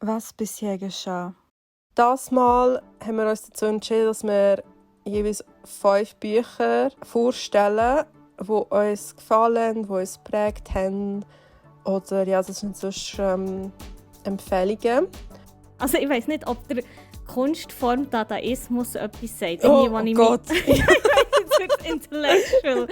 Was bisher geschah. Das Mal haben wir uns dazu entschieden, dass wir jeweils 5 Bücher vorstellen, die uns gefallen, die uns geprägt haben. Oder ja, das sind sonst Empfehlungen. Also ich weiss nicht, ob der Kunstform Dadaismus etwas sagt. Oh Irgendwie, Gott! Ich weiss, jetzt intellectual.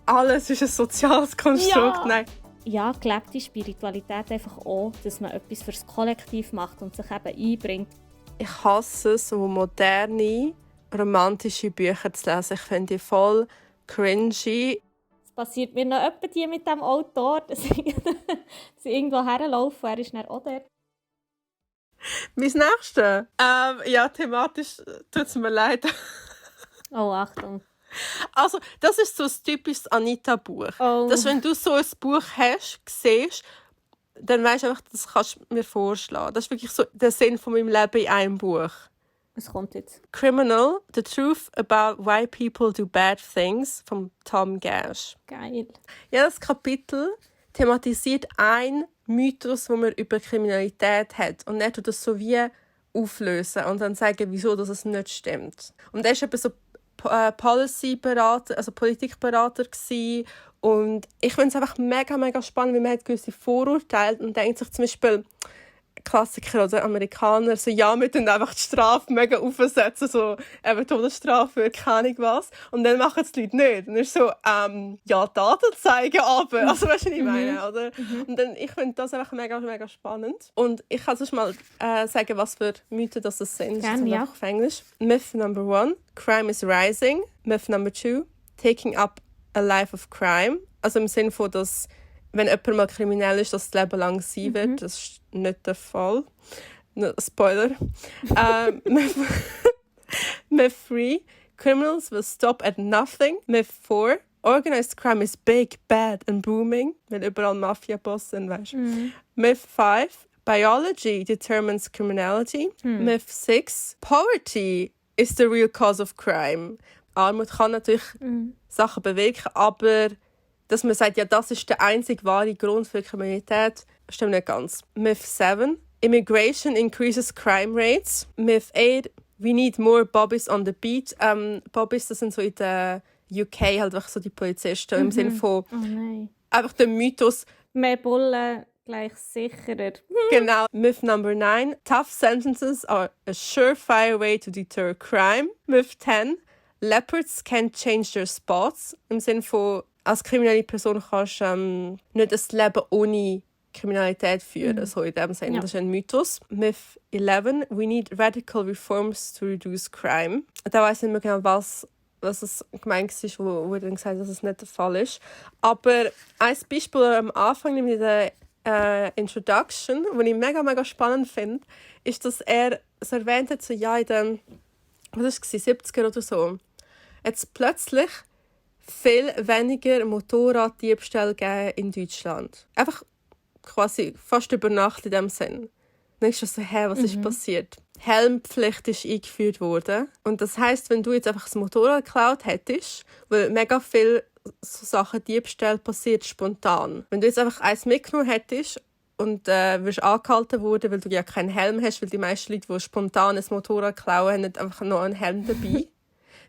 Alles ist ein soziales Konstrukt. Ja. Nein. Ja, gelebte Spiritualität einfach auch, dass man etwas fürs Kollektiv macht und sich eben einbringt. Ich hasse es, so moderne, romantische Bücher zu lesen. Ich finde die voll cringy. Es passiert mir noch etwa die mit dem Autor, dass ich irgendwo herlaufe und er ist dann auch dort. Mein Nächstes. Ja, thematisch tut es mir leid. Oh, Achtung. Also, das ist so ein typisches Anita-Buch. Oh. Dass, wenn du so ein Buch hast, siehst, dann weisst du einfach, das kannst du mir vorschlagen. Das ist wirklich so der Sinn von meinem Leben in einem Buch. Was kommt jetzt? Criminal, The Truth About Why People Do Bad Things von Tom Gash. Geil. Ja, das Kapitel thematisiert einen Mythos, den man über Kriminalität hat. Und er tut das so wie auflösen und dann sagen, wieso dass es nicht stimmt. Und er war eben so Policy-Berater, also Politikberater gewesen. Und ich finde es einfach mega, mega spannend, weil man hat gewisse Vorurteile und denkt sich zum Beispiel, Klassiker oder Amerikaner, so ja, wir tun einfach die Strafe mega aufsetzen, so eben Todesstrafe, keine Ahnung was. Und dann machen es die Leute nicht. Und dann ist so, ja, Daten zeigen aber. Also weißt du, was ich meine, oder? Und dann, ich finde das einfach mega, mega spannend. Und ich kann sonst mal sagen, was für Mythen das sind. Gerne, Das ist ja. einfach auf Englisch. Myth number 1, Crime is rising. Myth number 2, Taking up a life of crime. Also im Sinne von, dass wenn jemand mal kriminell ist, dass das Leben lang sein wird. Das ist nicht der Fall. No, Spoiler. Myth 3. Criminals will stop at nothing. Myth 4. Organized crime is big, bad and booming. Weil überall Mafia-Boss sind, weißt du. Myth 5. Biology determines criminality. Myth 6. Poverty is the real cause of crime. Armut kann natürlich Sachen bewirken, aber dass man sagt, ja, das ist der einzige wahre Grund für Kriminalität, stimmt nicht ganz. Myth 7. Immigration increases crime rates. Myth 8. We need more Bobbies on the beat. Bobbies, das sind so in der UK halt einfach so die Polizisten im Sinne von Oh nein. einfach der Mythos. Mehr Bullen gleich sicherer. Genau. Myth number 9. Tough sentences are a surefire way to deter crime. Myth 10. Leopards can't change their spots. Im Sinne von als kriminelle Person kannst du nicht ein Leben ohne Kriminalität führen. So in dem Sinne. Ja. Das ist ein Mythos. Myth 11. We need radical reforms to reduce crime. Da weiss ich nicht mehr genau, was es gemeint ist, wo dann gesagt hat, dass es nicht der Fall ist. Aber ein Beispiel am Anfang, nämlich der Introduction, was ich mega, mega spannend finde, ist, dass er so erwähnt hat, so ja in den 70er oder so, jetzt plötzlich viel weniger Motorraddiebstähle geben in Deutschland. Einfach quasi fast über Nacht in dem Sinn. Dann denkst du so, was ist passiert? Helmpflicht ist eingeführt worden. Und das heisst, wenn du jetzt einfach das Motorrad geklaut hättest, weil mega viel so Sachen Diebstähle passiert spontan. Wenn du jetzt einfach eins mitgenommen hättest und wirst angehalten worden, weil du ja keinen Helm hast, weil die meisten Leute, die spontan ein Motorrad klauen, haben nicht einfach noch einen Helm dabei.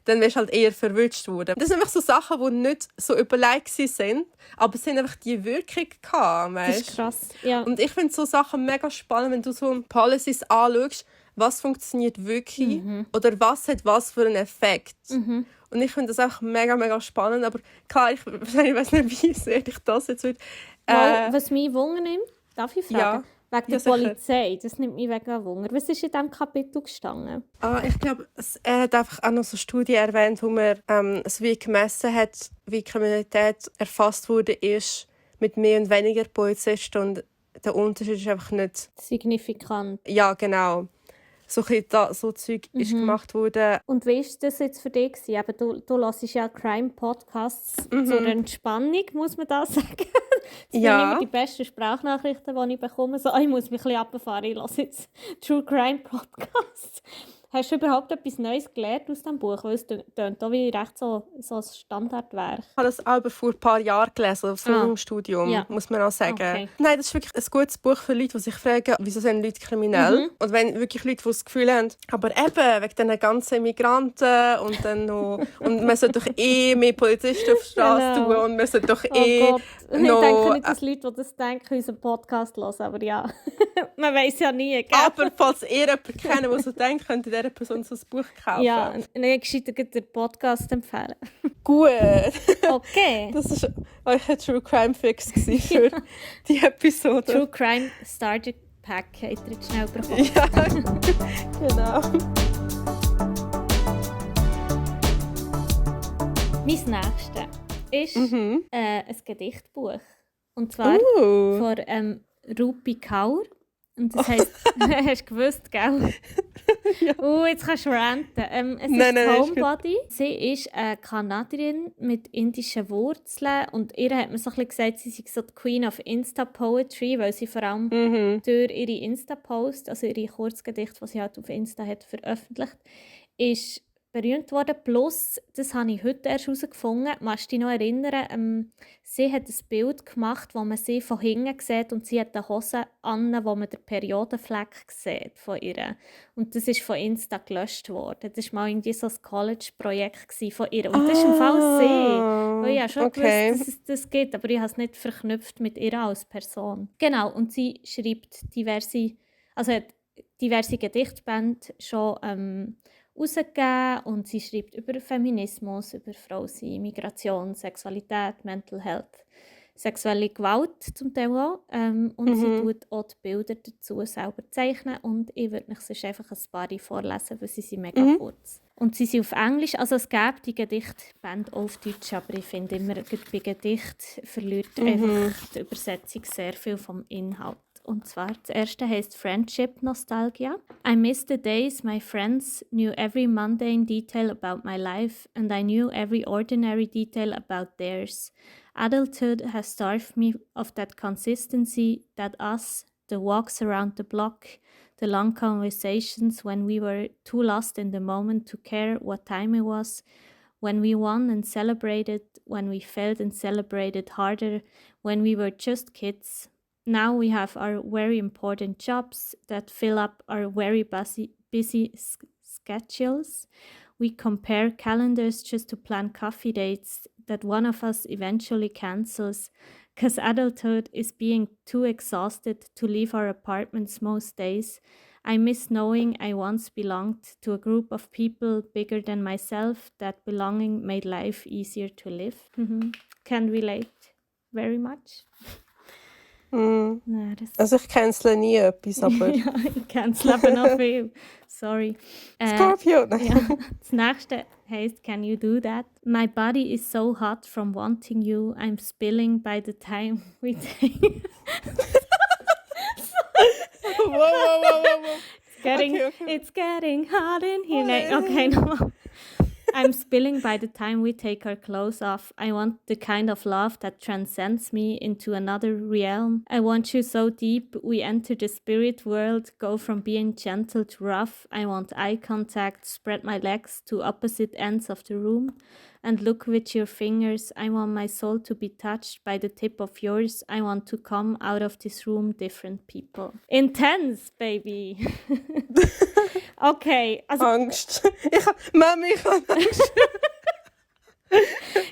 Dann wärst du halt eher verwünscht worden. Das sind einfach so Sachen, die nicht so überlegt sind, aber es sind einfach die Wirkung gehabt, weißt? Das ist krass, ja. Und ich finde so Sachen mega spannend, wenn du so Policies anschaust, was funktioniert wirklich oder was hat was für einen Effekt. Und ich finde das auch mega, mega spannend, aber klar, ich weiß nicht, wie sehr ich das jetzt würde. Was mich Wunder nimmt, darf ich fragen? Ja. Wegen der Ja, sicher. Polizei, das nimmt mich mega Wunder. Was ist in diesem Kapitel gestanden? Ich glaube, er hat einfach auch noch so Studien erwähnt, wo man es wie gemessen hat, wie Kriminalität erfasst wurde, ist mit mehr und weniger Polizisten. Und der Unterschied ist einfach nicht... Signifikant. Ja, genau. So Zeug ist gemacht worden. Und wie war das jetzt für dich? Eben, du hörst ja Crime-Podcasts zur Entspannung, muss man da sagen. Das sind Ja. immer die besten Sprachnachrichten, die ich bekomme. So, ich muss mich ein bisschen runterfahren, ich höre jetzt True Crime Podcasts. Hast du überhaupt etwas Neues gelernt aus diesem Buch? Weil es tönt auch wie recht so ein Standardwerk. Ich habe das aber vor ein paar Jahren gelesen, vor dem Studium, Ja. muss man auch sagen. Okay. Nein, das ist wirklich ein gutes Buch für Leute, die sich fragen, wieso sind Leute kriminell? Und wenn wirklich Leute, die das Gefühl haben, aber eben, wegen diesen ganzen Migranten und dann noch, und man sollte doch mehr Polizisten auf die Straße tun und man sollte doch Oh Gott. Ich noch... denke nicht, dass Leute, die das denken, unseren Podcast hören, aber ja. Man weiß ja nie, gell? Aber falls ihr jemanden kennt, der so denkt, könnt ihr dieser Person so ein Buch kaufen. Ja, ich gescheiter den Podcast empfehlen. Gut. Okay. Das war euer True Crime Fix für die Episode. True Crime Starter Pack habt ihr jetzt schnell bekommen. Ja, genau. Mein nächstes ist ein Gedichtbuch. Und zwar von Rupi Kaur. Und das heisst, hast du gewusst, gell? Ja. Jetzt kannst du ranten. Es ist Homebody. Sie ist eine Kanadierin mit indischen Wurzeln. Und ihr hat man so ein bisschen gesagt, sie sei so die Queen of Insta-Poetry, weil sie vor allem durch ihre Insta-Posts, also ihre Kurzgedichte, die sie halt auf Insta hat veröffentlicht, ist berühmt worden. Plus, das habe ich heute erst herausgefunden, kannst du dich noch erinnern, sie hat ein Bild gemacht, wo man sie von hinten sieht und sie hat eine Hose an, wo man den Periodenfleck sieht von ihr. Und das ist von Insta gelöscht worden. Das war mal irgendwie so ein College-Projekt von ihr. Und das ist im Fall sie. Weil ich habe schon gewusst, dass es das gibt, aber ich habe es nicht verknüpft mit ihr als Person. Genau, und sie schreibt hat diverse Gedichtbände schon rausgegeben und sie schreibt über Feminismus, über Frausein, Migration, Sexualität, Mental Health, sexuelle Gewalt zum Teil auch. Und sie tut auch die Bilder dazu selber zeichnen und ich würde euch sonst einfach ein paar vorlesen, weil sie sind mega kurz. Und sie sind auf Englisch, also es gibt die Gedichtbände auch auf Deutsch, aber ich finde immer, bei Gedicht verliert einfach die Übersetzung sehr viel vom Inhalt. Und zwar, das erste heisst Friendship Nostalgia. I miss the days my friends knew every mundane detail about my life and I knew every ordinary detail about theirs. Adulthood has starved me of that consistency, that us, the walks around the block, the long conversations when we were too lost in the moment to care what time it was, when we won and celebrated, when we failed and celebrated harder, when we were just kids. Now we have our very important jobs that fill up our very busy schedules. We compare calendars just to plan coffee dates that one of us eventually cancels because adulthood is being too exhausted to leave our apartments most days. I miss knowing I once belonged to a group of people bigger than myself, that belonging made life easier to live. Can relate very much. Nein, also ich cancele nie etwas, aber... ja, ich cancele aber noch viel. Sorry. Scorpio! Ja, das nächste heisst Can You Do That? My body is so hot from wanting you, I'm spilling by the time we take... Whoa. It's getting hot in here. Okay, no. I'm spilling by the time we take our clothes off. I want the kind of love that transcends me into another realm. I want you so deep we enter the spirit world, go from being gentle to rough. I want eye contact, spread my legs to opposite ends of the room and look with your fingers. I want my soul to be touched by the tip of yours. I want to come out of this room different people. Intense, baby! Okay, also... Angst. Mami, ich habe Angst.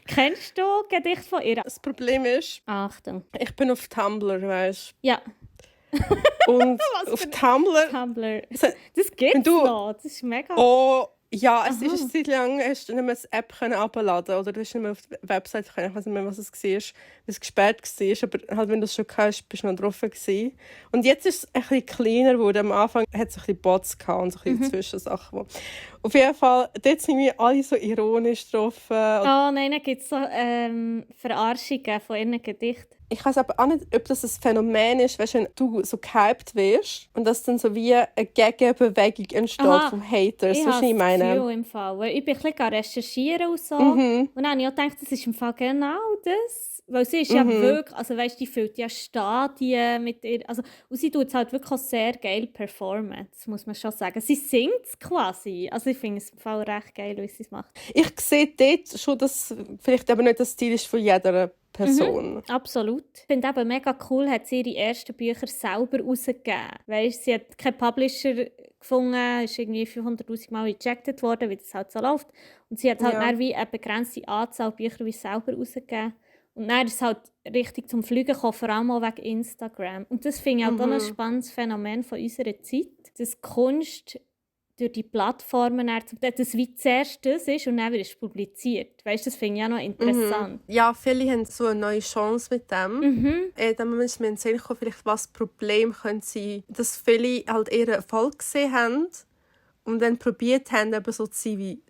Kennst du Gedichte von ihr? Das Problem ist, Achtung. ich bin auf Tumblr, weißt du? Ja. Und auf Tumblr... Das gibt's noch, das ist mega... Oh, ja, es ist eine Zeit lang, hast du nicht mehr die App herunterladen oder du hast nicht mehr auf die Website können. Ich weiß nicht mehr, was es war, weil es gesperrt war, aber halt, wenn du es schon hast, bist du noch drauf gewesen. Und jetzt ist es ein bisschen kleiner geworden. Am Anfang hat es ein bisschen Bots gehabt und so ein bisschen Zwischensachen. Auf jeden Fall, dort sind wir alle so ironisch drauf. Oh nein, dann gibt es so Verarschungen von ihren Gedichten. Ich weiß aber auch nicht, ob das ein Phänomen ist, weißt, wenn du so gehypt wirst und dass dann so wie eine Gegenbewegung entsteht von Haters. Ich habe das Gefühl im Fall. Weil ich bin ein bisschen recherchieren und so. Und dann habe ich auch gedacht, das ist im Fall genau das. weil sie ist ja wirklich, also weißt, die füllt ja Stadien mit ihr, also, und sie tut es halt wirklich auch sehr geil performen, das muss man schon sagen. Sie singt es quasi, also ich finde es im Fall recht geil, wie sie es macht. Ich sehe dort schon, dass vielleicht aber nicht der Stil ist von jeder Person. Absolut. Ich finde eben mega cool, hat sie ihre ersten Bücher selber rausgegeben. Weißt, sie hat keinen Publisher gefunden, ist irgendwie 500'000 Mal rejected worden, wie das halt so läuft. Und sie hat halt dann wie eine begrenzte Anzahl Bücher wie selber rausgegeben. Und dann ist es halt richtig zum Fliegen gekommen, vor allem auch wegen Instagram. Und das finde ich halt auch ein spannendes Phänomen von unserer Zeit, dass Kunst durch die Plattformen, dass wie zuerst das ist und dann wird es publiziert. Weißt du, das finde ich auch noch interessant. Ja, viele haben so eine neue Chance mit dem. Dann ist mir in den Sinn gekommen, vielleicht was das Problem könnte sein, dass viele halt ihren Erfolg gesehen haben und dann probiert haben, eben so zu sein wie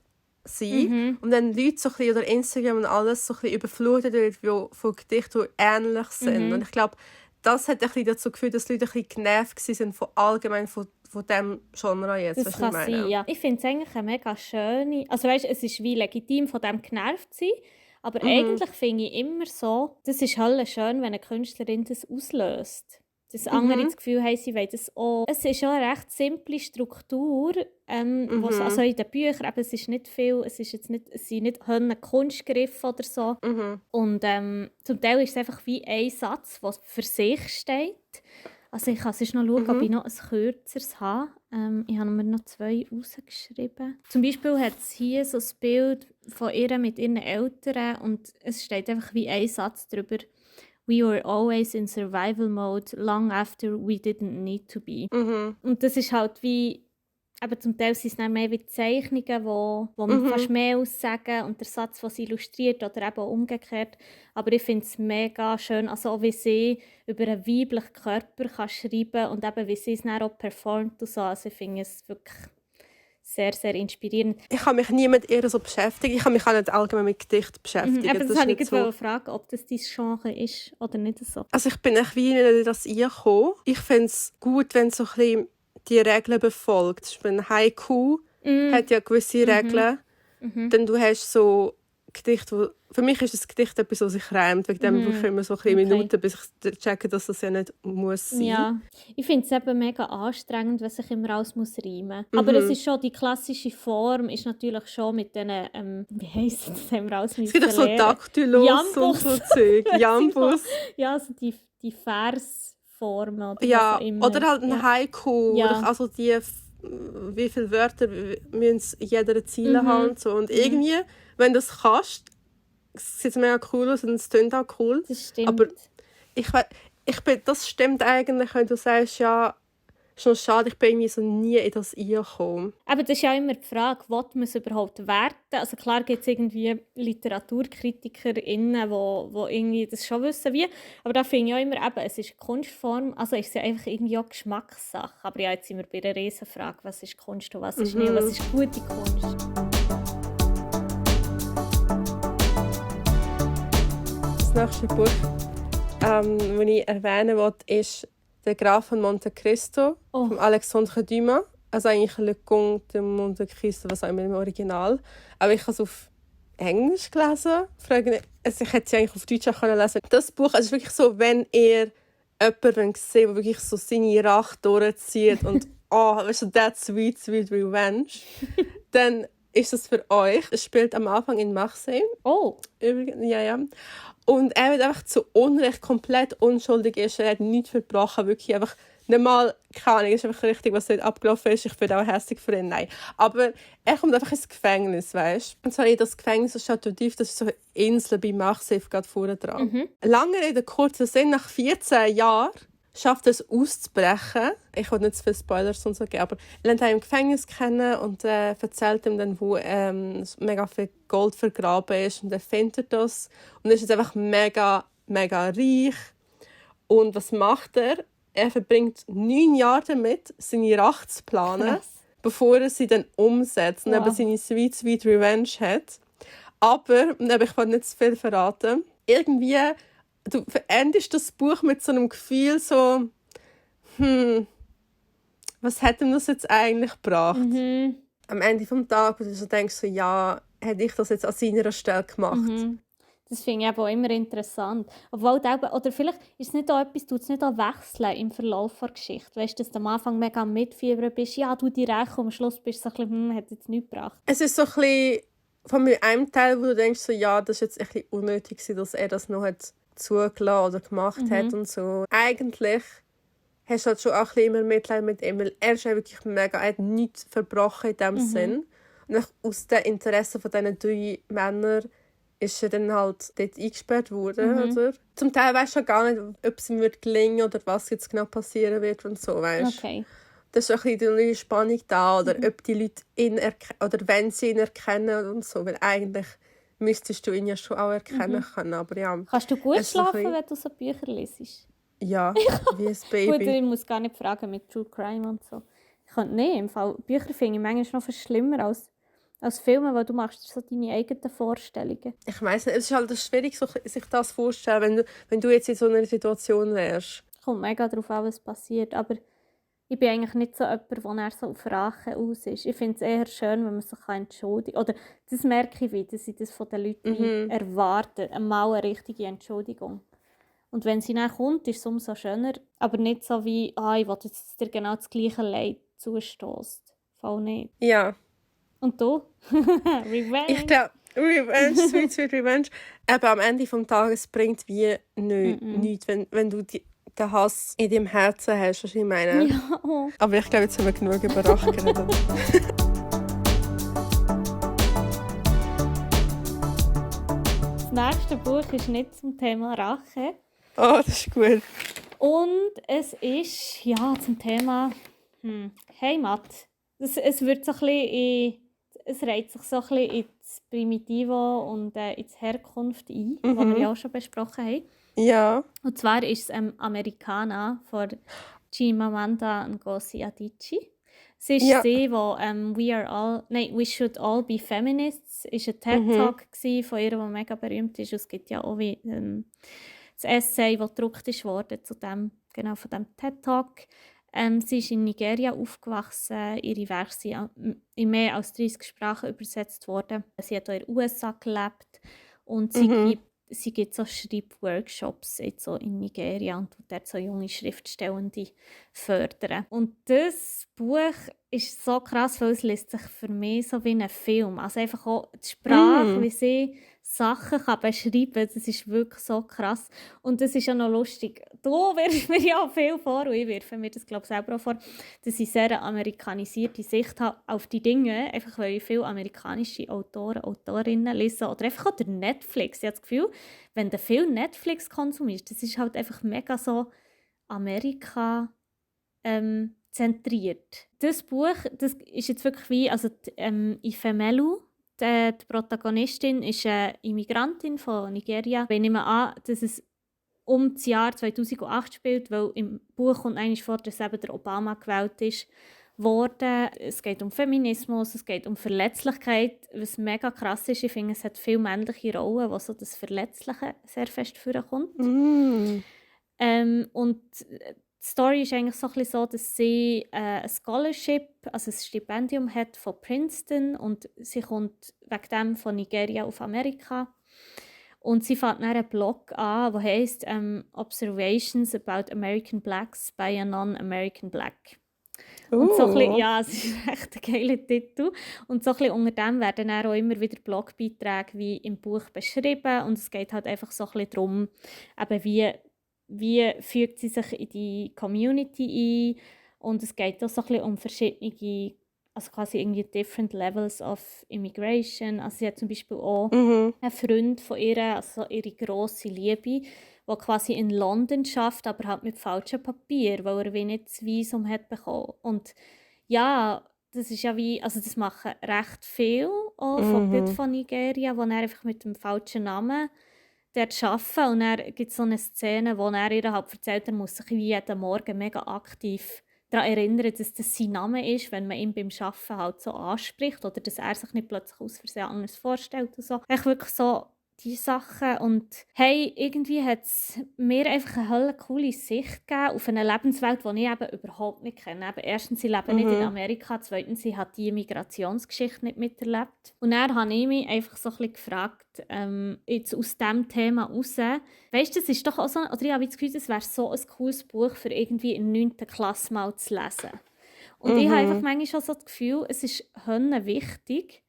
sie. Und dann Leute so ein bisschen, oder Instagram und alles so ein bisschen überflutet wird von Gedichten, die ähnlich sind. Und ich glaube, das hat ein bisschen dazu geführt, dass Leute ein bisschen genervt waren von diesem Genre jetzt. Das kann sein, ja. Ich finde es eigentlich eine mega schöne... Also weißt, es ist wie legitim, von dem genervt zu sein, aber eigentlich finde ich immer so, das ist halt schön, wenn eine Künstlerin das auslöst. Dass andere das Gefühl haben, sie wollen das auch. Es ist schon eine recht simple Struktur, also in den Büchern, aber es ist nicht viel, es sind nicht Kunstgriffe oder so. Und zum Teil ist es einfach wie ein Satz, der für sich steht. Also ich kann sonst noch schauen, ob ich noch ein kürzeres habe. Ich habe mir noch 2 rausgeschrieben. Zum Beispiel hat es hier so ein Bild von ihr mit ihren Eltern und es steht einfach wie ein Satz drüber. We were always in survival mode long after we didn't need to be. Und das ist halt wie, aber zum Teil sind es dann mehr wie Zeichnungen, wo man fast mehr aussagen und der Satz, was illustriert oder eben auch umgekehrt. Aber ich finde es mega schön, also auch wie sie über einen weiblichen Körper kann schreiben und eben wie sie es dann auch performt und so. Also ich finde es wirklich sehr, sehr inspirierend. Ich habe mich nie mit ihr so beschäftigt. Ich habe mich auch nicht allgemein mit Gedicht beschäftigt. Aber das habe ich gerade fragen, ob das dein Genre ist oder nicht so. Also ich bin echt wie in das eingekommen. Ich finde es gut, wenn so ein bisschen die Regeln befolgt. Ein Haiku hat ja gewisse Regeln. Dann du hast so Gedichte, für mich ist das Gedicht etwas, was sich reimt. Wegen dem brauche ich immer so ein bisschen Minuten, bis ich checke, dass das ja nicht muss sein. Ja, ich finde es eben mega anstrengend, wenn sich immer alles muss reimen muss. Aber es ist schon, die klassische Form ist natürlich schon mit diesen, wie heisst das, haben wir alles müssen lernen. Es gibt auch so Daktylos und so Zeug. Jambus. Ja, also die Versformen. Oder ja, oder halt ein Haiku. Ja. Also wie viele Wörter müssen in jeder Zeile haben und so. Und irgendwie, wenn du das kannst, sieht es mega cool aus und es klingt auch cool. Das stimmt. Aber das stimmt eigentlich, wenn du sagst, ja, schon schade, ich bin irgendwie so nie in das eingekommen. Aber das ist ja immer die Frage, was man es überhaupt werten? Also klar gibt es irgendwie LiteraturkritikerInnen, die irgendwie das schon wissen wie. Aber da finde ich auch immer, eben, es ist eine Kunstform, also ist es ja einfach irgendwie auch Geschmackssache. Aber ja, jetzt sind wir bei einer Riesenfrage, was ist Kunst und was ist nicht, was ist gute Kunst? Das nächste Buch, das ich erwähnen will, ist «Der Graf von Monte Cristo» von Alexandre Dumas. Also eigentlich «Le Comte de Monte Cristo», was auch immer im Original. Aber ich habe es auf Englisch gelesen. Ich hätte es eigentlich auf Deutsch auch lesen können. Das Buch ist wirklich so, wenn ihr jemanden seht, der wirklich so seine Rache durchzieht und weißt du, «That sweet, sweet revenge», dann ist das für euch. Es spielt am Anfang in Marseille. Übrigens, ja. Und er wird einfach zu Unrecht komplett unschuldig ist. Er hat nichts verbrochen, wirklich einfach nicht mal, keine Ahnung, ist einfach richtig, was dort abgelaufen ist. Ich bin auch hässlich für ihn, nein. Aber er kommt einfach ins Gefängnis, weißt du. Und zwar in das Gefängnis von Château d'If, das ist so eine Insel bei Marseille, gerade vorne dran. Lange Rede, kurzer Sinn, nach 14 Jahren schafft es auszubrechen. Ich will nicht zu viele Spoilers und so geben, aber er lernt ihn im Gefängnis kennen und erzählt ihm dann, wo mega viel Gold vergraben ist. Und er findet das und ist jetzt einfach mega, mega reich. Und was macht er? Er verbringt 9 Jahre damit, seine Rache zu planen, bevor er sie dann umsetzt und eben seine Sweet, Sweet Revenge hat. Aber, ich will nicht zu viel verraten, irgendwie du verendest das Buch mit so einem Gefühl so, was hat ihm das jetzt eigentlich gebracht? Am Ende des Tages, wo du so denkst, so, ja, hätte ich das jetzt an seiner Stelle gemacht? Das finde ich eben auch immer interessant. Obwohl, oder vielleicht ist es nicht auch etwas, tut es nicht auch wechseln im Verlauf der Geschichte. Weißt du, dass du am Anfang mega am Mitfiebern bist, ja, du die Reche, und am Schluss bist du so ein bisschen, hat jetzt nichts gebracht. Es ist so ein bisschen von einem Teil, wo du denkst, so, ja, das ist jetzt ein bisschen unnötig, dass er das noch hat zugelassen oder gemacht hat und so. Eigentlich hast du halt schon auch ein bisschen immer Mitleid mit ihm, weil er ist ja wirklich mega, er hat nichts verbrochen in dem Sinn. Und aus dem Interesse von diesen 3 Männern ist er dann halt dort eingesperrt worden, oder? Zum Teil weisst du gar nicht, ob es ihm gelingen wird oder was jetzt genau passieren wird und so, weißt. Okay. Das ist ein bisschen die Spannung da, oder ob die Leute ihn oder wenn sie ihn erkennen und so, weil eigentlich müsstest du ihn ja schon auch erkennen können, aber ja. Kannst du gut schlafen, bisschen... wenn du so Bücher liest? Ja, wie ein Baby. Gut, ich muss gar nicht fragen mit True Crime und so. Ich könnte nicht, im Fall Bücher finde ich manchmal noch viel schlimmer als Filme, weil du machst so deine eigenen Vorstellungen. Ich weiss nicht, es ist halt schwierig, sich das vorzustellen, wenn du jetzt in so einer Situation wärst. Kommt mega darauf an, was passiert, aber ich bin eigentlich nicht so jemand, der so auf Rache aus ist. Ich finde es eher schön, wenn man sich entschuldigen kann. Oder das merke ich wieder, dass ich das von den Leuten erwarte, einmal eine richtige Entschuldigung. Und wenn sie dann kommt, ist es umso schöner, aber nicht so wie, ich will jetzt, dass dir genau das gleiche Leid zustößt. Voll nicht. Ja. Und du? Revenge? Ich glaube, Revenge, sweet, sweet Revenge. Aber am Ende des Tages bringt wie nichts, wenn du den Hass in deinem Herzen hast, was ich meine. Ja. Aber ich glaube, jetzt haben wir genug über Rache geredet. Das nächste Buch ist nicht zum Thema Rache. Oh, das ist gut. Und es ist, zum Thema Heimat. Es wird so ein bisschen es reiht sich so ein bisschen ins Primitivo und ins Herkunft ein, was wir ja auch schon besprochen haben. Ja. Und zwar ist es Americana von Chimamanda Ngozi Adichie. Es ist sie, die We Should All Be Feminists ist ein TED-Talk von ihr, der mega berühmt ist. Es gibt ja auch wie, das Essay, das gedruckt wurde zu dem, genau von diesem TED-Talk. Sie ist in Nigeria aufgewachsen, ihre Werke sind in mehr als 30 Sprachen übersetzt worden. Sie hat auch in den USA gelebt und sie gibt so Schreibworkshops jetzt so in Nigeria und dort so junge Schriftstellende fördern. Und das Buch ist so krass, weil es liest sich für mich so wie ein Film. Also einfach auch die Sprache, wie sie Sachen kann beschreiben kann, das ist wirklich so krass. Und das ist ja noch lustig. Du wirfst mir ja viel vor, und ich werfe mir das, glaube ich, selber auch vor, dass ich sehr eine amerikanisierte Sicht habe auf die Dinge, einfach weil ich viele amerikanische Autoren, Autorinnen lese, oder einfach auch der Netflix. Ich habe das Gefühl, wenn du viel Netflix konsumierst, das ist halt einfach mega so Amerika zentriert. Das Buch, das ist jetzt wirklich wie, also Ifemelu, die Protagonistin ist eine Immigrantin von Nigeria. Ich nehme an, dass es um das Jahr 2008 spielt, weil im Buch kommt eigentlich vor, dass eben der Obama gewählt ist worden. Es geht um Feminismus, es geht um Verletzlichkeit, was mega krass ist. Ich finde, es hat viele männliche Rollen, wo so das Verletzliche sehr fest vorkommt. Und die Story ist eigentlich so ein bisschen so, dass sie ein Scholarship, also ein Stipendium hat von Princeton, und sie kommt wegen dem von Nigeria auf Amerika. Und sie fängt dann einen Blog an, der heisst «Observations about American Blacks by a Non-American Black». Und so ein bisschen, ja, es ist echt ein geiler Titel. Und so ein bisschen unter dem werden dann auch immer wieder Blogbeiträge wie im Buch beschrieben. Und es geht halt einfach so ein bisschen darum, eben wie fügt sie sich in die Community ein. Und es geht auch so ein bisschen um verschiedene, also quasi irgendwie different levels of immigration. Also sie hat zum Beispiel auch einen Freund von ihr, also ihre grosse Liebe, der quasi in London arbeitet, aber halt mit falschem Papier, weil er wie nicht das Visum hat bekommen. Und ja, das ist ja wie, also das machen recht viel auch von Nigeria, die einfach mit dem falschen Namen dort arbeiten. Und dann gibt es so eine Szene, wo er ihr halt erzählt, er muss sich wie jeden Morgen mega aktiv daran erinnern, dass das sein Name ist, wenn man ihn beim Arbeiten halt so anspricht oder dass er sich nicht plötzlich aus Versehen anders vorstellt und so. Echt wirklich so die Sachen. Und hey, irgendwie hat es mir einfach eine helle coole Sicht gegeben auf eine Lebenswelt, die ich eben überhaupt nicht kenne. Eben, erstens, ich lebe nicht in Amerika, zweitens, ich habe diese Migrationsgeschichte nicht miterlebt. Und dann habe ich mich einfach so ein bisschen gefragt, jetzt aus diesem Thema raus, weisst du, das ist doch auch so, oder ich habe das Gefühl, das wäre so ein cooles Buch für irgendwie in der 9. Klasse mal zu lesen. Und ich habe einfach manchmal schon so das Gefühl, es ist wichtig,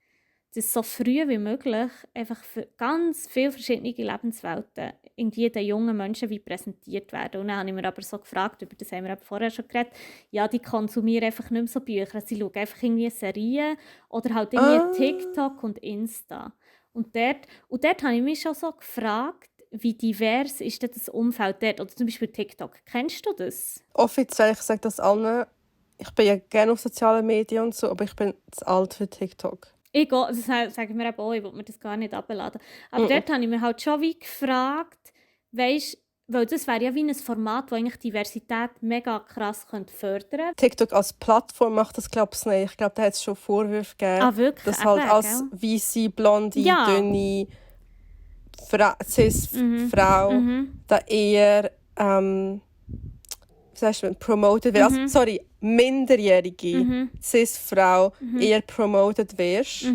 dass so früh wie möglich einfach für ganz viele verschiedene Lebenswelten irgendwie den jungen Menschen wie präsentiert werden. Und dann habe ich mir aber so gefragt, über das haben wir vorher schon geredet, ja, die konsumieren einfach nicht mehr so Bücher. Sie schauen einfach irgendwie Serien oder halt irgendwie TikTok und Insta. Und dort habe ich mich schon so gefragt, wie divers ist denn das Umfeld dort? Oder zum Beispiel TikTok. Kennst du das? Offiziell, ich sage das allen, ich bin ja gerne auf sozialen Medien und so, aber ich bin zu alt für TikTok. Ich gehe, das sagen wir eben auch, ich will mir das gar nicht abladen. Aber dort habe ich mir halt schon wie gefragt, weisst, weil das wäre ja wie ein Format, das eigentlich Diversität mega krass fördern könnte. TikTok als Plattform macht das, glaube ich, nicht. Ich glaube, da hat es schon Vorwürfe gegeben. Ah, wirklich? Dass halt als weisse, blonde, dünne Cis-Frau da eher promoted wird. Also, sorry, minderjährige Cis-Frau eher promoted wirst.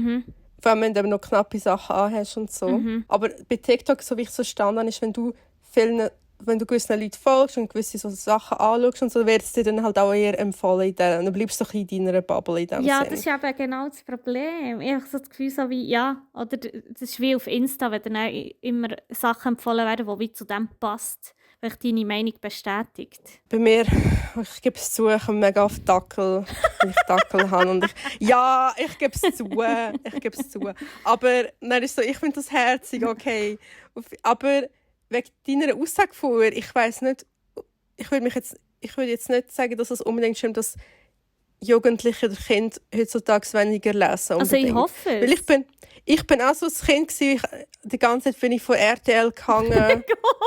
Vor allem, wenn du noch knappe Sachen anhast und so. Aber bei TikTok, so wie ich es verstanden habe, ist, wenn du gewissen Leuten folgst und gewisse so Sachen anschaust und so, wird es dir dann halt auch eher empfohlen. Dann bleibst du in deiner Bubble in dem Ja, Sinn. das ist eben genau das Problem. Ich habe so das Gefühl, so wie, ja, oder das ist wie auf Insta, wenn dann immer Sachen empfohlen werden, die wie zu dem passt, weil ich deine Meinung bestätigt. Bei mir, ich gebe es zu, ich habe mega auf Dackel, weil ich Dackel habe. Und ich gebe es zu. Aber dann ist so, ich finde das herzig, okay. Aber wegen deiner Aussage vorher, ich weiss nicht, ich würde jetzt nicht sagen, dass es unbedingt stimmt, dass Jugendliche oder Kinder heutzutage weniger lesen. Also ich hoffe es. Weil ich bin auch so ein Kind gewesen, die ganze Zeit bin ich von RTL gehangen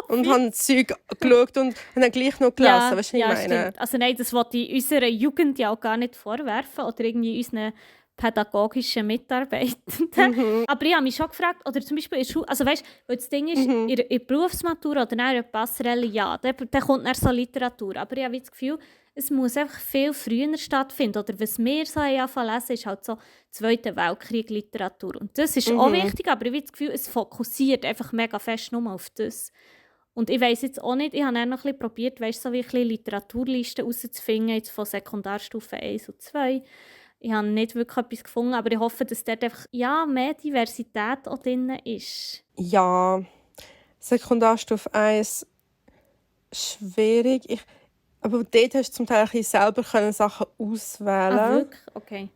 und habe Zeug geschaut und dann gleich noch gelesen. Ja, weißt du, was ich meine? Stimmt. Also nein, das wollte ich unserer Jugend ja auch gar nicht vorwerfen oder irgendwie unseren pädagogischen Mitarbeitenden. Aber ich habe mich schon gefragt, oder zum Beispiel in der Schule, also weißt, weil das Ding ist, in der Berufsmatura oder in der Passerelle, ja, da kommt dann so Literatur. Aber ich habe das Gefühl, es muss einfach viel früher stattfinden. Oder was wir so anfangen lesen, ist halt so Zweiter Weltkrieg Literatur. Und das ist auch wichtig, aber ich habe das Gefühl, es fokussiert einfach mega fest nur auf das. Und ich weiss jetzt auch nicht, ich habe dann noch ein bisschen probiert, weißt, so wie ein bisschen Literaturlisten herauszufinden, jetzt von Sekundarstufe 1 und 2. Ich habe nicht wirklich etwas gefunden, aber ich hoffe, dass dort einfach mehr Diversität auch drin ist. Ja, Sekundarstufe 1 schwierig. Aber dort hast du zum Teil selber Sachen auswählen. Ah, wirklich? Okay.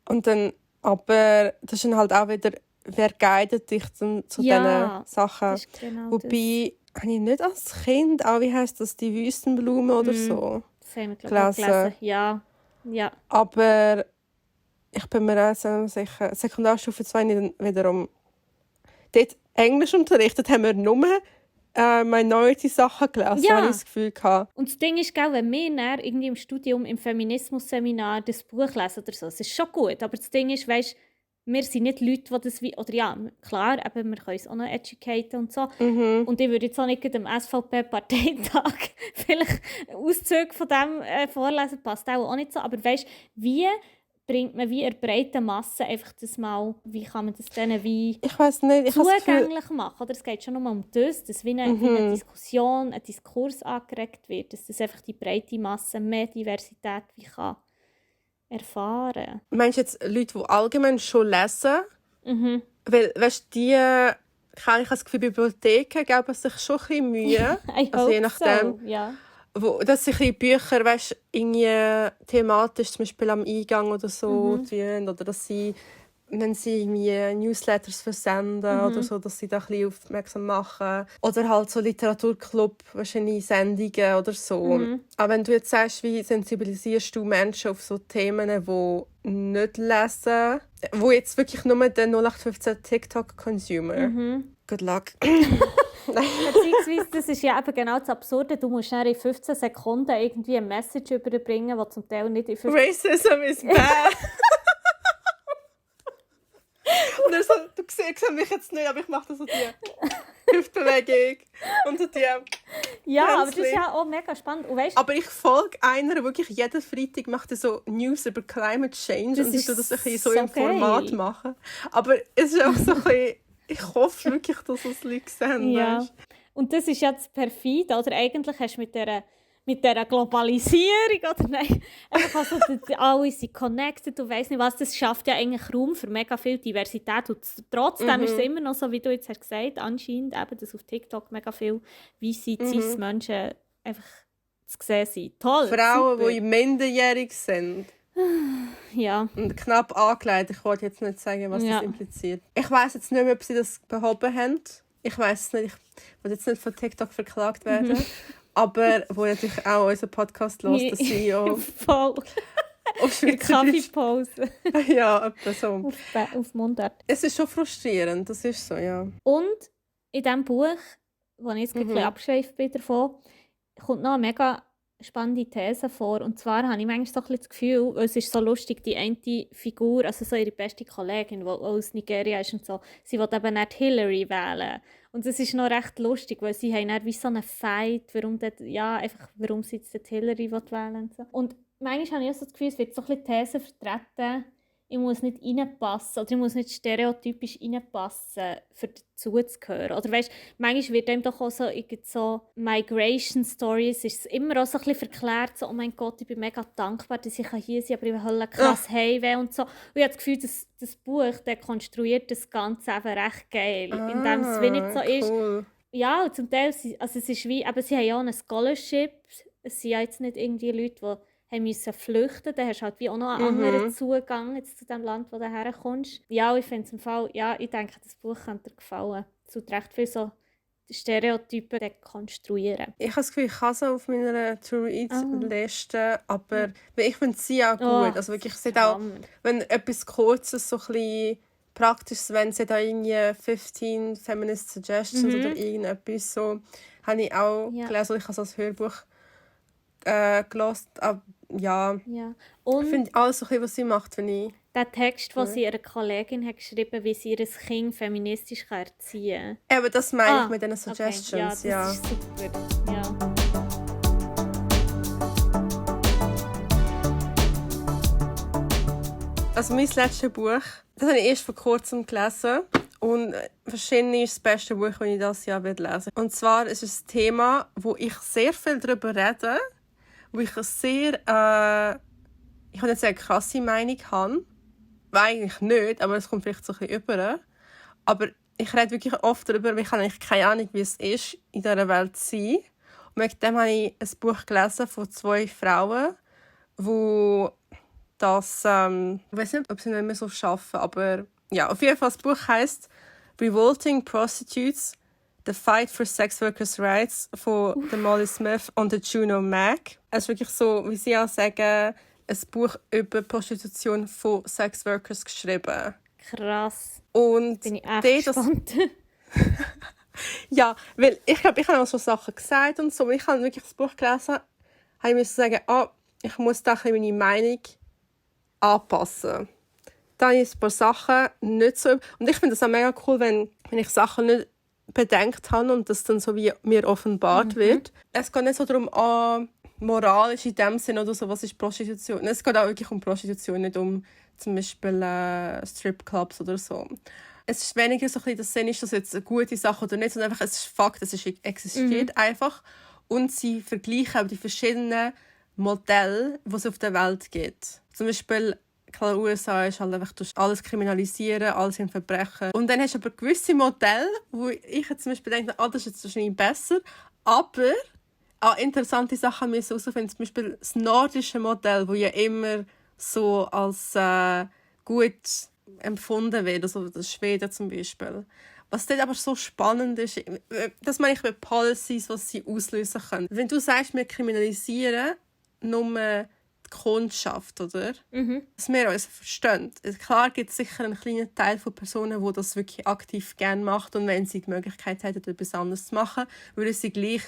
Und dann, aber das ist dann halt auch wieder, wer guidet dich dann zu diesen Sachen. Das ist genau Wobei, habe ich nicht als Kind auch, wie heisst das, die Wüstenblume oder so? Das haben wir, glaube ich, gelesen. Ja. Aber ich bin mir auch so sicher, Sekundarstufe 2 nicht wiederum. Dort Englisch unterrichtet haben wir nur Minority-Sachen gelesen, habe ich das Gefühl gehabt. Und das Ding ist, wenn wir dann irgendwie im Studium, im Feminismus-Seminar das Buch lesen oder so, das ist schon gut, aber das Ding ist, weißt, wir sind nicht Leute, die das wie, oder ja, klar, eben, wir können uns auch noch educaten und so. Und ich würde jetzt auch nicht am SVP-Parteitag vielleicht Auszüge von dem vorlesen, passt auch nicht so, aber weißt, wie bringt man wie in breiten Masse einfach das mal, wie kann man das denen wie ich weiss nicht, zugänglich machen? Oder es geht schon nur um das, dass wie eine Diskussion, ein Diskurs angeregt wird, dass das einfach die breite Masse mehr Diversität wie kann erfahren. Meinst du jetzt Leute, die allgemein schon lesen? Weil, weißt du, ich habe das Gefühl, Bibliotheken geben sich schon ein bisschen Mühe. Also je nachdem. So, ja. Dass sich die Bücher, weißt, irgendwie thematisch zum Beispiel am Eingang oder so tun, oder dass sie, wenn sie irgendwie Newsletters versenden oder so, dass sie da ein bisschen aufmerksam machen. Oder halt so Literaturclub, wahrscheinlich Sendungen oder so. Aber wenn du jetzt sagst, wie sensibilisierst du Menschen auf so Themen, die nicht lesen, die jetzt wirklich nur den 0815 TikTok-Consumer. Good luck. Beziehungsweise, das ist ja eben genau das Absurde. Du musst in 15 Sekunden irgendwie eine Message überbringen, die zum Teil nicht in 15 Racism is bad. Und so, du ihr seht mich jetzt nicht, aber ich mache so die Hüftbewegung und so die Ja, aber das ist ja auch mega spannend. Und weißt, aber ich folge einer, wirklich jeden Freitag macht er so News über Climate Change das und ich ist tue das ein bisschen so so im Format geil. machen. Aber es ist auch so ein bisschen, ich hoffe wirklich, dass es Leute sehen, Ja. weißt? Und das ist ja das Perfide, oder? Eigentlich hast du mit dieser Globalisierung, oder nein, einfach also, alle sind connected, du weißt nicht was, das schafft ja eigentlich Raum für mega viel Diversität und trotzdem ist es immer noch so, wie du jetzt hast gesagt, anscheinend eben, dass auf TikTok mega viele weisse Cis-Menschen einfach zu sehen sind. Toll, Frauen, super. die minderjährig sind. Ja. Und knapp angelegt. Ich wollte jetzt nicht sagen, was das impliziert. Ich weiss jetzt nicht mehr, ob sie das behoben haben. Ich weiss es nicht. Ich will jetzt nicht von TikTok verklagt werden. Aber wo natürlich auch unseren Podcast hört, der CEO. Voll. Auf Schweizerdeutsch. Kaffeepause. Ja, etwa so. Auf Mundart. Es ist schon frustrierend, das ist so, ja. Und in diesem Buch, wo ich jetzt ein bisschen abgeschweift bin davon, kommt noch eine mega spannende These vor. Und zwar habe ich manchmal so ein bisschen das Gefühl, weil es ist so lustig, die eine Figur, also so ihre beste Kollegin, die aus Nigeria ist und so, sie will eben nicht Hillary wählen. Und das ist noch recht lustig, weil sie haben dann wie so einen Fight, warum sie jetzt Hillary wählen will. Und manchmal habe ich auch so das Gefühl, es wird so ein bisschen die These vertreten, ich muss nicht reinpassen oder ich muss nicht stereotypisch reinpassen, für dazuzugehören. Oder weißt, manchmal wird einem doch auch so Migration-Stories, ist es immer auch so ein bisschen verklärt, so, oh mein Gott, ich bin mega dankbar, dass ich hier sein kann, aber ich will krass Heimweh und so. Und ich habe das Gefühl, dass das Buch konstruiert das Ganze eben recht geil, indem es wie nicht so cool. ist. Ja, und zum Teil, also es ist wie, aber sie haben ja auch ein Scholarship, es sind ja jetzt nicht irgendwie Leute, die müssen flüchten, dann hast du halt wie auch noch einen anderen Zugang jetzt zu dem Land, wo du herkommst. Ja, ich finde es im Fall, ja, ich denke, das Buch könnte dir gefallen. Es tut recht viel so Stereotypen konstruieren. Ich habe das Gefühl, ich kann es auf meiner To-Read-Liste, aber ich finde sie auch gut. Also wirklich, sie auch, wenn etwas Kurzes, so ein bisschen Praktisches, wenn sie da irgendwie 15 Feminist Suggestions oder irgendetwas so, habe ich auch gelesen, ich habe es als Hörbuch gelesen, aber ja. Und ich finde alles so ein bisschen, was sie macht, wenn ich... Der Text, den sie ihrer Kollegin hat geschrieben, wie sie ihr Kind feministisch erziehen kann. Aber das meine ich mit diesen Suggestions, okay. Ja, das ist super. Ja. Also mein letztes Buch, das habe ich erst vor kurzem gelesen. Und wahrscheinlich ist das beste Buch, das ich dieses Jahr lesen werde. Und zwar ist es ein Thema, wo ich sehr viel darüber rede, wo ich eine sehr, ich kann nicht sagen, krasse Meinung habe. Eigentlich nicht, aber es kommt vielleicht so ein bisschen über. Aber ich rede wirklich oft darüber, weil ich habe eigentlich keine Ahnung, wie es ist, in dieser Welt zu sein. Und wegen dem habe ich ein Buch gelesen von 2 Frauen, die das, ich weiß nicht, ob sie nicht mehr so arbeiten, aber ja, auf jeden Fall, das Buch heisst «Revolting Prostitutes – The Fight for Sex Workers' Rights» von Molly Smith und Juno Mack. Es ist wirklich so, wie sie auch sagen, ein Buch über Prostitution von Sexworkers geschrieben. Krass. Und bin ich echt gespannt. Ja, weil ich glaube, ich habe auch so Sachen gesagt und so. Ich habe wirklich das Buch gelesen, habe ich sagen, ich muss da ein meine Meinung anpassen. Da habe ich ein paar Sachen nicht so... Und ich finde das auch mega cool, wenn ich Sachen nicht bedenkt habe und das dann so wie mir offenbart wird. Es geht nicht so darum, moralisch in dem Sinne oder so, was ist Prostitution. Es geht auch wirklich um Prostitution, nicht um zum Beispiel Stripclubs oder so. Es ist weniger so ein bisschen das Sinn, ist das jetzt eine gute Sache oder nicht, sondern einfach, es ist Fakt, es existiert einfach. Und sie vergleichen auch die verschiedenen Modelle, die es auf der Welt gibt. Zum Beispiel, klar, in den USA ist halt einfach, du alles kriminalisieren, alles in Verbrechen. Und dann hast du aber gewisse Modelle, wo ich jetzt zum Beispiel denke, das ist jetzt wahrscheinlich besser, aber auch interessante Sachen müssen herausfinden. Zum Beispiel das nordische Modell, das ja immer so als gut empfunden wird, also das Schweden zum Beispiel. Was dort aber so spannend ist, das meine ich bei Policies, was sie auslösen können. Wenn du sagst, wir kriminalisieren nur die Kundschaft, oder? Dass wir uns verstehen. Klar gibt es sicher einen kleinen Teil von Personen, die das wirklich aktiv gerne macht und wenn sie die Möglichkeit hätten, etwas anderes zu machen, würden sie gleich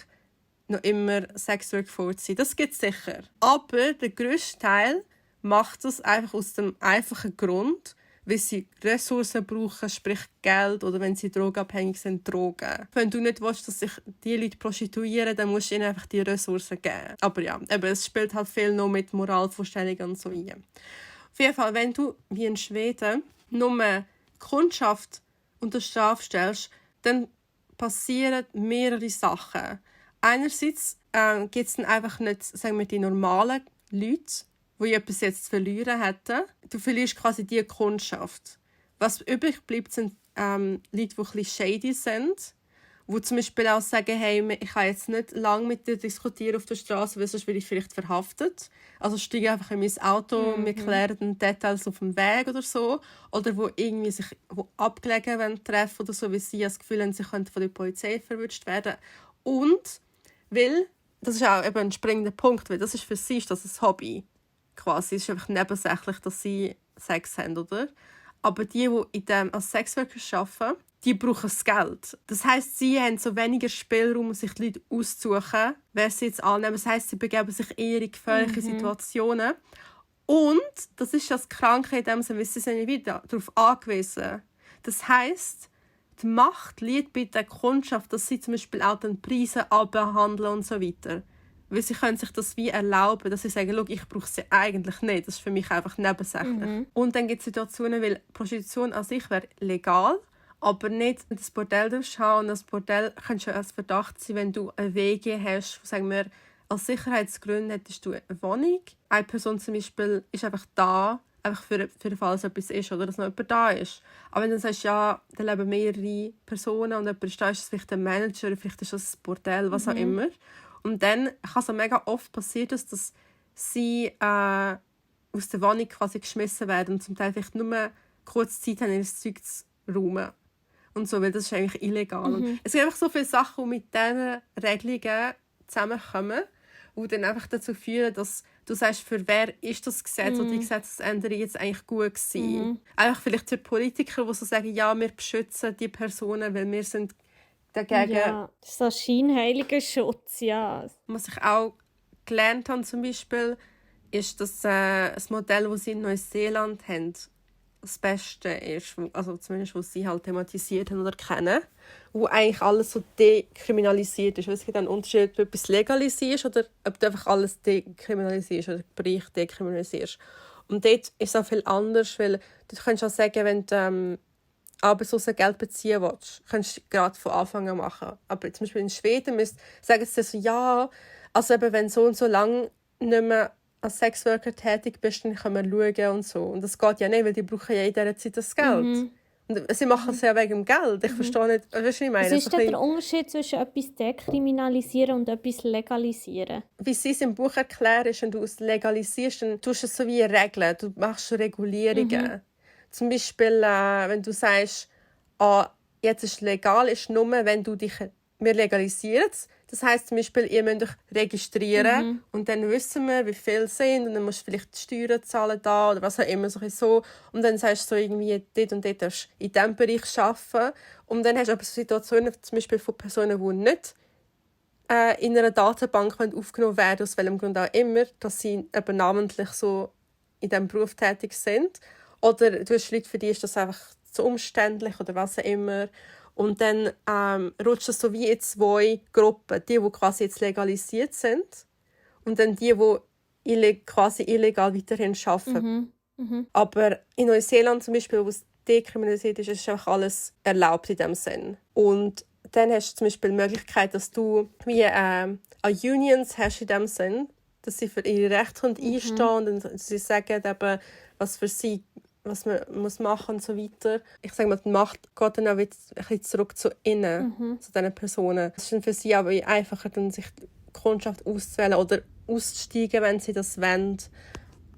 noch immer Sexwork vorziehen. Das gibt es sicher. Aber der grösste Teil macht das einfach aus dem einfachen Grund, weil sie Ressourcen brauchen, sprich Geld, oder wenn sie drogenabhängig sind, Drogen. Wenn du nicht willst, dass sich die Leute prostituieren, dann musst du ihnen einfach die Ressourcen geben. Aber ja, eben, es spielt halt viel noch mit Moralvorstellungen und so rein. Auf jeden Fall, wenn du, wie in Schweden, nur Kundschaft unter Strafe stellst, dann passieren mehrere Sachen. Einerseits gibt es dann einfach nicht, sagen wir, die normalen Leute, die etwas jetzt zu verlieren hätten. Du verlierst quasi die Kundschaft. Was übrig bleibt, sind Leute, die ein bisschen shady sind, die zum Beispiel auch sagen, hey, ich kann jetzt nicht lange mit dir diskutieren auf der Straße, weil sonst werde ich vielleicht verhaftet. Also steige einfach in mein Auto und wir klären dann Details auf dem Weg oder so. Oder wo irgendwie sich abgelegen treffen oder so, weil sie das Gefühl haben, sie könnten von der Polizei verwünscht werden. Und weil, das ist auch eben ein springender Punkt, weil das ist für sie ist das ein Hobby. Quasi. Es ist einfach nebensächlich, dass sie Sex haben, oder? Aber die als Sexworker arbeiten, die brauchen das Geld. Das heisst, sie haben so weniger Spielraum, sich die Leute auszusuchen, wer sie jetzt annehmen. Das heisst, sie begeben sich eher in gefährliche Situationen. Und, das ist das Kranke in dem Sinne, weil sie sind wieder darauf angewiesen. Das heisst, die Macht liegt bei der Kundschaft, dass sie zum Beispiel auch den Preise abhandeln und so weiter. Weil sie können sich das wie erlauben, dass sie sagen, ich brauche sie eigentlich nicht. Das ist für mich einfach nebensächlich. Und dann gibt es Situationen, weil Prostitution an sich wäre legal, aber nicht das Bordell durchschauen. Und das Bordell könnte schon als Verdacht sein, wenn du eine WG hast, sagen wir, als Sicherheitsgründe hättest du eine Wohnung. Eine Person zum Beispiel ist einfach da, einfach für den Fall, dass etwas ist oder dass noch jemand da ist. Aber wenn du sagst, ja, da leben mehrere Personen und jemand ist da, ist es vielleicht ein Manager, vielleicht ist das ein Bordell, was auch immer. Und dann kann es mega oft passieren, dass sie aus der Wohnung quasi geschmissen werden und zum Teil vielleicht nur kurz Zeit haben, ihr Zeug zu räumen. Und so, weil das ist eigentlich illegal. Und es gibt einfach so viele Sachen, die mit diesen Regelungen zusammenkommen, die dann einfach dazu führen, dass du sagst, für wer ist das Gesetz oder die Gesetzesänderung jetzt eigentlich gut gewesen. Einfach vielleicht für Politiker, die so sagen, ja, wir beschützen die Personen, weil wir sind dagegen. Ja, das ist so ein scheinheiliger Schutz, ja. Was ich auch gelernt habe zum Beispiel, ist, dass das Modell, das sie in Neuseeland haben, das Beste ist, also zumindest was sie halt thematisiert haben oder kennen, wo eigentlich alles so dekriminalisiert ist. Es gibt einen Unterschied, ob du etwas legalisierst oder ob du einfach alles dekriminalisierst oder den Bereich dekriminalisierst. Und dort ist es auch viel anders, weil du kannst auch sagen, wenn du Arbeitslose Geld beziehen willst, kannst du gerade von Anfang an machen. Aber zum Beispiel in Schweden sagen sie so, ja, also eben, wenn so und so lange nicht mehr als Sexworker tätig bist, dann können wir schauen und so. Und das geht ja nicht, weil die brauchen ja in dieser Zeit das Geld. Und sie machen es ja wegen dem Geld. Ich verstehe nicht, was ich meine. Was ist denn der Unterschied zwischen etwas dekriminalisieren und etwas legalisieren? Wie sie es im Buch erklären, ist, wenn du es legalisierst, dann tust du es so wie regeln. Du machst Regulierungen. Zum Beispiel, wenn du sagst, jetzt ist es legal, ist nur, wenn du dich, wir legalisieren es. Das heisst zum Beispiel, ihr müsst euch registrieren und dann wissen wir, wie viele es sind und dann musst du vielleicht die Steuern zahlen da oder was auch immer so. Und dann sagst du so irgendwie, dort und dort darfst du in diesem Bereich arbeiten. Und dann hast du aber so Situationen zum Beispiel von Personen, die nicht in einer Datenbank aufgenommen werden, aus welchem Grund auch immer, dass sie eben namentlich so in diesem Beruf tätig sind. Oder du hast Leute, für die ist das einfach zu umständlich oder was auch immer. Und dann rutscht es so wie in zwei Gruppen. Die quasi jetzt legalisiert sind und dann die quasi illegal weiterhin arbeiten. Aber in Neuseeland zum Beispiel, wo es dekriminalisiert ist, ist einfach alles erlaubt in diesem Sinn. Und dann hast du zum Beispiel die Möglichkeit, dass du wie Unions hast in dem Sinn, dass sie für ihre Rechte einstehen und sie sagen eben, was für sie was man muss machen und so weiter. Ich sage mal, die Macht geht dann auch wieder ein bisschen zurück zu innen, zu diesen Personen. Es ist dann für sie aber einfacher, dann sich die Kundschaft auszuwählen oder auszusteigen, wenn sie das wollen,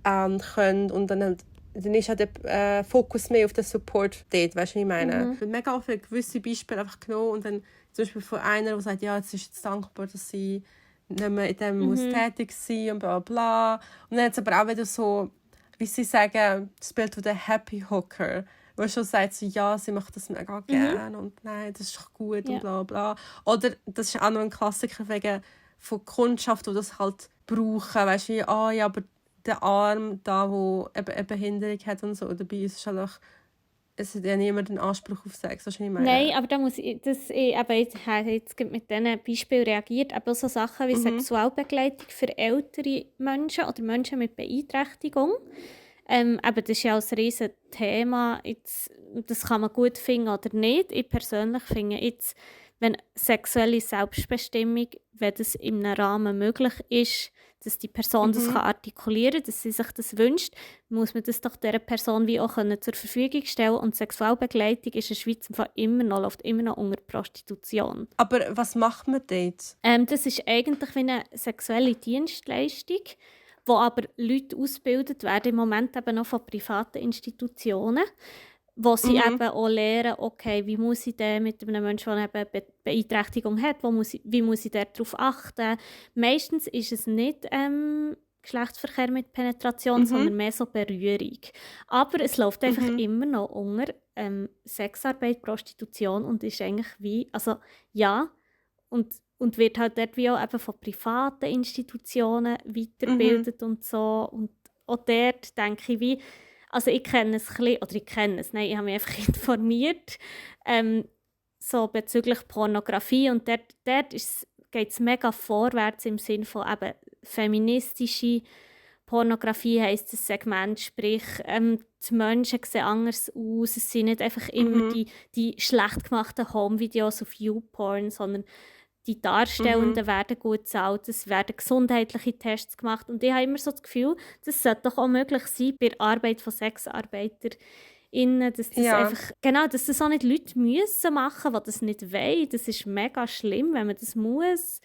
können. Und dann ist auch der Fokus mehr auf den Support dort, weißt du, was ich meine? Ich habe mega viele gewisse Beispiele einfach genommen und dann zum Beispiel von einer, die sagt, ja, jetzt ist jetzt dankbar, dass sie nicht mehr in dem muss tätig sein und bla bla. Und dann hat es aber auch wieder so, wie sie sagen, das Bild von der Happy Hooker, wo schon sagt, so, ja, sie macht das mega gerne und nein, das ist doch gut und bla bla. Oder das ist auch noch ein Klassiker wegen von Kundschaft, die das halt brauchen, weißt du, ja, aber der Arm da, wo eben eine Behinderung hat und so. Dabei ist es halt auch, es hat ja niemand den Anspruch auf Sex, was ich meine. Nein, aber da muss ich, ich habe jetzt mit diesen Beispielen reagiert, aber so Sachen wie Sexualbegleitung für ältere Menschen oder Menschen mit Beeinträchtigung. Aber das ist ja ein riesiges Thema. Jetzt, das kann man gut finden oder nicht. Ich persönlich finde jetzt, wenn sexuelle Selbstbestimmung, wenn das in einem Rahmen möglich ist, dass die Person das kann artikulieren kann, dass sie sich das wünscht, muss man das doch dieser Person wie auch zur Verfügung stellen. Und Sexualbegleitung ist in der Schweiz läuft immer noch unter Prostitution. Aber was macht man dort? Das ist eigentlich wie eine sexuelle Dienstleistung, wo aber Leute ausgebildet werden, im Moment eben noch von privaten Institutionen, wo sie eben auch lernen, okay, wie muss ich denn mit einem Menschen, der eben Beeinträchtigung hat, wie muss ich darauf achten. Meistens ist es nicht Geschlechtsverkehr mit Penetration, sondern mehr so Berührung. Aber es läuft einfach immer noch unter Sexarbeit, Prostitution und ist eigentlich wie, also ja, und wird halt dort wie auch eben von privaten Institutionen weitergebildet und so. Und auch dort denke ich wie, also ich kenne es ein bisschen, oder ich habe mich einfach informiert, so bezüglich Pornografie und dort geht es mega vorwärts im Sinne von eben feministische Pornografie heisst das Segment, sprich die Menschen sehen anders aus, es sind nicht einfach immer die schlecht gemachten Home-Videos auf YouPorn, sondern die Darstellenden werden gut bezahlt, es werden gesundheitliche Tests gemacht und ich habe immer so das Gefühl, das sollte doch auch möglich sein bei der Arbeit von SexarbeiterInnen, dass das einfach, genau, dass das auch nicht Leute müssen machen, die das nicht wollen. Das ist mega schlimm, wenn man das muss.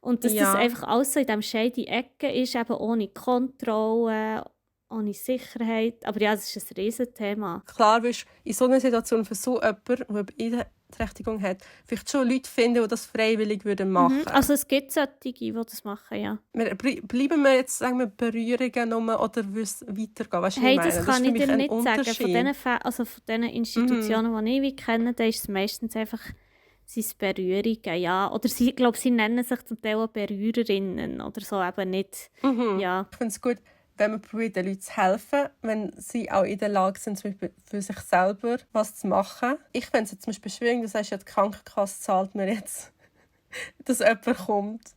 Und dass das einfach alles so in diesem shady Ecke ist, eben ohne Kontrolle, ohne Sicherheit. Aber ja, das ist ein Riesenthema. Klar, wirst in so einer Situation für so jemanden, der eine Beeinträchtigung hat, vielleicht schon Leute finden, die das freiwillig machen würden. Also es gibt solche, die das machen, ja. Bleiben wir jetzt, sagen wir, Berührungen nur, oder würde es weitergehen? Weißt du, hey, das kann ich dir nicht sagen. Von diesen Institutionen, die ich kenne, da ist es meistens einfach Berührungen, ja. Oder sie nennen sich zum Teil auch Berührerinnen oder so, eben nicht, ja. Ich finde es gut, wenn man probiert, den Leuten zu helfen, wenn sie auch in der Lage sind, zum Beispiel für sich selber was zu machen. Ich finde es jetzt zum Beispiel schwierig, du sagst ja, die Krankenkasse zahlt mir jetzt, dass jemand kommt.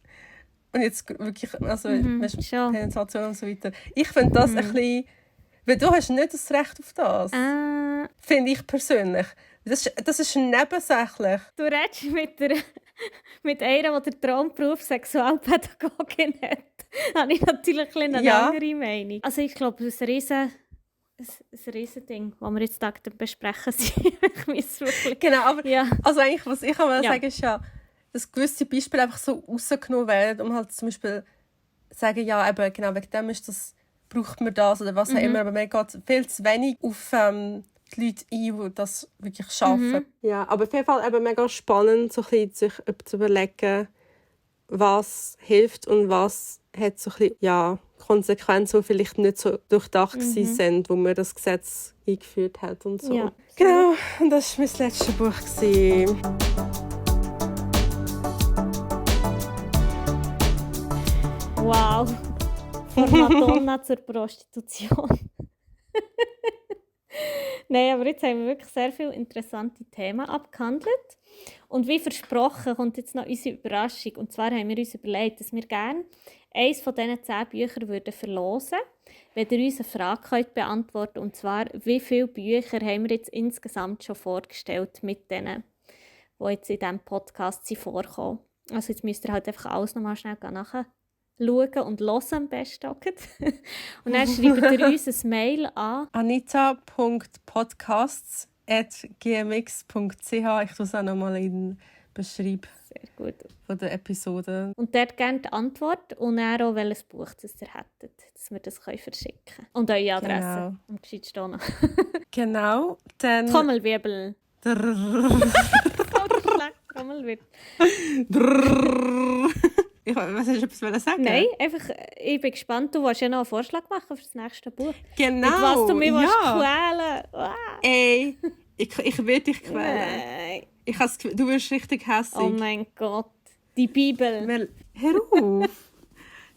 Und jetzt wirklich, also Penetration und so weiter. Ich finde das ein bisschen, weil du hast nicht das Recht auf das. Finde ich persönlich. Das ist nebensächlich. Du redest mit einer, die den Traumberuf Sexualpädagogin hat. Da habe ich natürlich eine andere Meinung. Also ich glaube, das ist ein Riesending, das wir jetzt besprechen sind. Genau, aber also eigentlich, was ich sagen will, ist ja, dass gewisse Beispiele einfach so rausgenommen werden, um halt zum Beispiel zu sagen, ja, eben, genau, wegen dem ist das, braucht man das oder was auch immer, aber man geht viel zu wenig auf die Leute ein, die das wirklich schaffen. Ja, aber auf jeden Fall eben mega spannend, so ein bisschen sich zu überlegen, was hilft und was hat so ein bisschen, Konsequenzen, die vielleicht nicht so durchdacht sind, wo man das Gesetz eingeführt hat und so. Ja. Genau, und das war mein letztes Buch. Wow, von Madonna zur Prostitution. Nein, aber jetzt haben wir wirklich sehr viele interessante Themen abgehandelt. Und wie versprochen kommt jetzt noch unsere Überraschung. Und zwar haben wir uns überlegt, dass wir gerne eines von diesen 10 Büchern verlosen würden, wenn ihr uns eine Frage könnt beantworten. Und zwar, wie viele Bücher haben wir jetzt insgesamt schon vorgestellt mit denen, die jetzt in diesem Podcast vorkommen. Also jetzt müsst ihr halt einfach alles nochmal schnell nachschauen und hören am besten. Und dann schreibt ihr uns ein Mail an anita.podcasts@gmx.ch. Ich tue es auch nochmal in den Beschreibung von der Episode. Und dort gerne die Antwort und dann auch, welches Buch das ihr hättet, dass wir das verschicken können. Und eure Adresse. Genau. Am gescheit stehen. Genau. Dann Trommelwirbel. Trommelwirbel. Was hast du etwas sagen? Nein, einfach, ich bin gespannt. Du willst ja noch einen Vorschlag machen für das nächste Buch. Genau. Mit was du mich quälen willst. Ey, ich will dich quälen. Nein. Ich habe das Gefühl, du wirst richtig hässlich. Oh mein Gott. Die Bibel. Hör auf.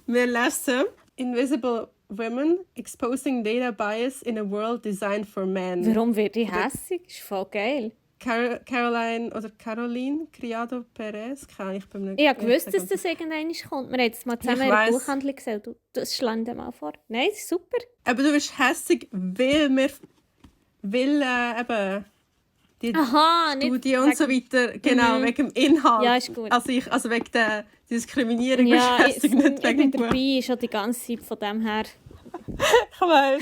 Wir lesen Invisible Women, Exposing Data Bias in a World Designed for Men. Warum werde ich hässig? Das ist voll geil. Caroline Criado Perez. Ich habe gewusst, dass das irgendwann kommt. Wir haben jetzt mal zusammen in der Buchhandlung gesehen. Das schlage dir mal vor. Nein, das ist super. Aber du bist hässig, weil eben die Studie und so weiter, genau, wegen dem Inhalt. Ja, ist gut. Also wegen der Diskriminierung ja, bist du hässig, nicht wegen dem Buch. Ich bin dabei, schon die ganze Zeit von dem her. Ich weiß.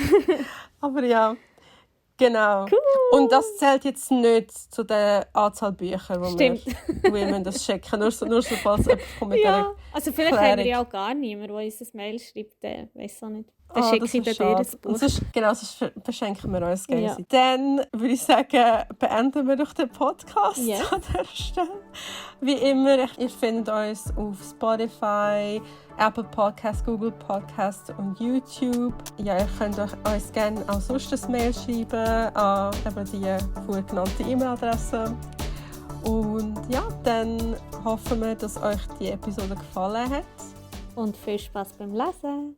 Aber ja. Genau. Cool. Und das zählt jetzt nicht zu der Anzahl Bücher, wo wir das checken. Nur so falls jemand kommt mit ja. Also vielleicht haben wir ja auch gar niemanden, der uns ein Mail schreibt, weiss auch nicht. Dann schicke ich dir ein Buch. Sonst verschenken wir uns gegenseitig. Dann würde ich sagen, beenden wir doch den Podcast an dieser Stelle. Wie immer, ihr findet uns auf Spotify, Apple Podcasts, Google Podcasts und YouTube. Ja, ihr könnt uns gerne auch sonst ein Mail schreiben an eben die vorgenannte E-Mail-Adresse. Und ja, dann hoffen wir, dass euch die Episode gefallen hat. Und viel Spaß beim Lesen.